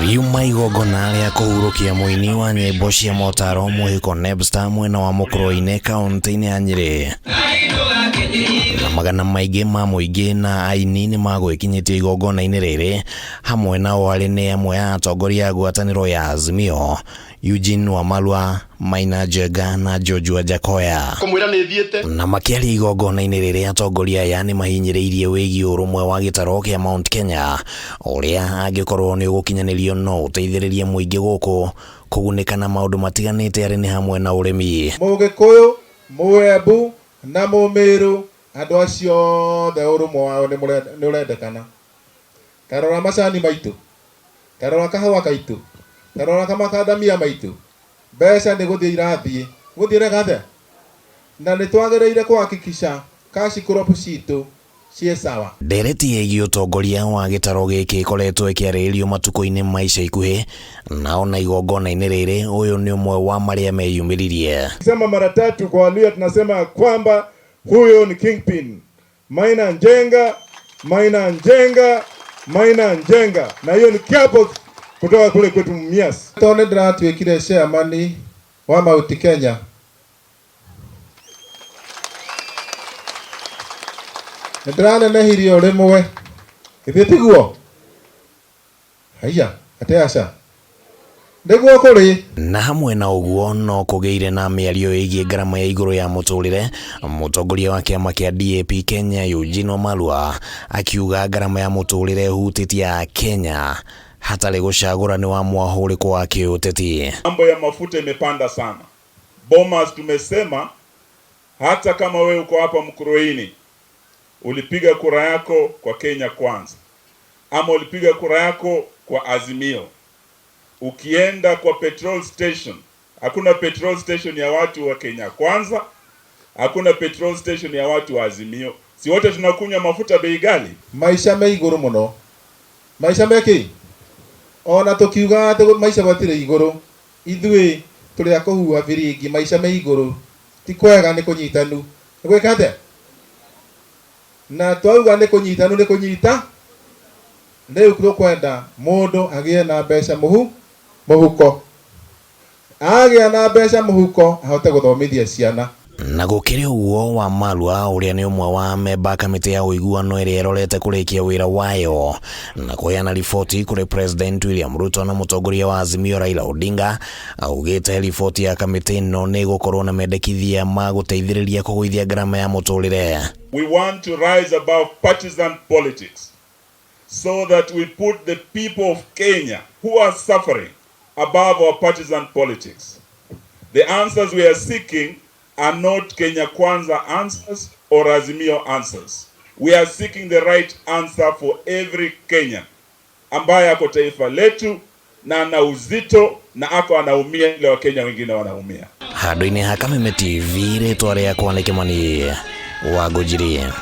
Riuma igongona rĩa kũhurũkia mũini wa nyĩmbo cia motaro Mũhĩko Nebster mwena wa Mũkũrwe-inĩ kaũntĩ-inĩ ya Nyĩrĩ. Na magana maingĩ ma mũingĩ na aini nĩ magwĩkinyĩtie igongona-inĩ rĩrĩ hamwe nao arĩ nĩ amwe a atongoria a ngwatanĩro ya Azimio Eugene Wamalwa, Maina Njenga na George Wajackoyah. Kũmwĩra nĩ thiĩte. Na makĩaria igongona-inĩ rĩrĩ atongoria aya nĩ mahinyĩrĩirie wĩgiĩ ũrũmwe wa gĩtaro kĩa Mount Kenya ũrĩa angĩkorwo nĩ ũgũkinyanĩrio no ũteithĩrĩrie mũingĩ gũkũ kũgunĩka na maũndũ matiganĩte arĩ nĩ hamwe na ũrĩmi. Mũgĩkũyũ, Mũembu na Mũmĩrũ, andũ acio othe ũrũmwe wao nĩ ũrendekana. Ta rora macani maitũ, ta rora kahũa kaitũ, ta rora kamakandamia maitũ, mbeca nĩ gũthiĩ irathiĩ. Gũthiĩ reka atĩa? Na nĩ twagĩrĩire kũhakikisha cash crop citũ ciĩ sawa. Ndereti ĩgiĩ ũtongoria wa gĩtaro gĩkĩ ĩkoretwo ĩkĩarĩrĩrio matukũ-inĩ ma ica ikuhĩ, na ona igongona-inĩ rĩrĩ ũyũ nĩ ũmwe wa marĩa meyumĩririe. Sema mara tatu kwa Waluhya tunasema kwamba huyo ni kingpin. Maina Njenga, Maina Njenga, Maina Njenga. Na hiyo ni kiapo kutoka kule kwetu Mumias. Tondũ nĩ ndĩratuĩkire chairman wa Mount Kenya. Nĩ ndĩranenehirio rĩmwe. Githĩ tiguo? Haiya, atĩ aca. Nĩguo kũrĩ. Na hamwe na ũguo no kũgĩire na mĩario ĩgiĩ ngarama ya igũrũ ya mũtũrĩre. Mũtongoria wa kĩama kĩa DAP Kenya Eugene Wamalwa akiuga ngarama ya mũtũrĩre ĩhutĩtie Akenya hatarĩ gũcagũra nĩ wa mwahũ ũrĩkũ wa kĩũteti. Mambo ya mafuta imepanda sana. Bomas tumesema hata kama we uko hapa Mkuruini ulipiga kura yako kwa Kenya Kwanza ama ulipiga kura yako kwa Azimio, ukienda kwa petrol station, hakuna petrol station ya watu wa Kenya Kwanza, hakuna petrol station ya watu wa Azimio. Si wote tunakunywa mafuta bei ghali? Maisha me igũrũ mũno. Maisha me kĩ? Ona tũkiuga atĩ maisha matirĩ igũrũ, ithuĩ tũrĩ a kũhuha biringi, maisha me igũrũ. Ti kwega nĩ kũnyitanu. Nĩ gwĩka atĩa? Na twauga nĩ kũnyitanu nĩ kũnyita. Rĩu tũkwenda mũndũ agĩe na mbeca mũhuko. Agĩa na mbeca mũhuko ahote gũthomithia ciana. Na gũkĩrĩ ũguo Wamalwa ũrĩa nĩ ũmwe wa memba kamĩtĩ ya ũiguano ĩrĩa ĩrorete kũrĩkia wĩra wayo na kũheana riboti kũrĩ President William Ruto na mũtongoria wa Azimio Raila Odinga augĩte riboti ya kamĩtĩ ĩno nĩ ĩgũkorwo na mendekithia ma gũteithĩrĩria kũgũithia ngarama ya mũtũrĩre. We want to rise above partisan politics so that we put the people of Kenya who are suffering above our partisan politics. The answers we are seeking are not Kenya Kwanza answers or Azimio answers. We are seeking the right answer for every Kenyan ambaye ako taifa letu na ana uzito na ako anaumia ile Wakenya wengine wanaumia. Handũ-inĩ ha Kameme TV rĩtwa rĩakwa nĩ Kĩmani wa Ngũnjiri.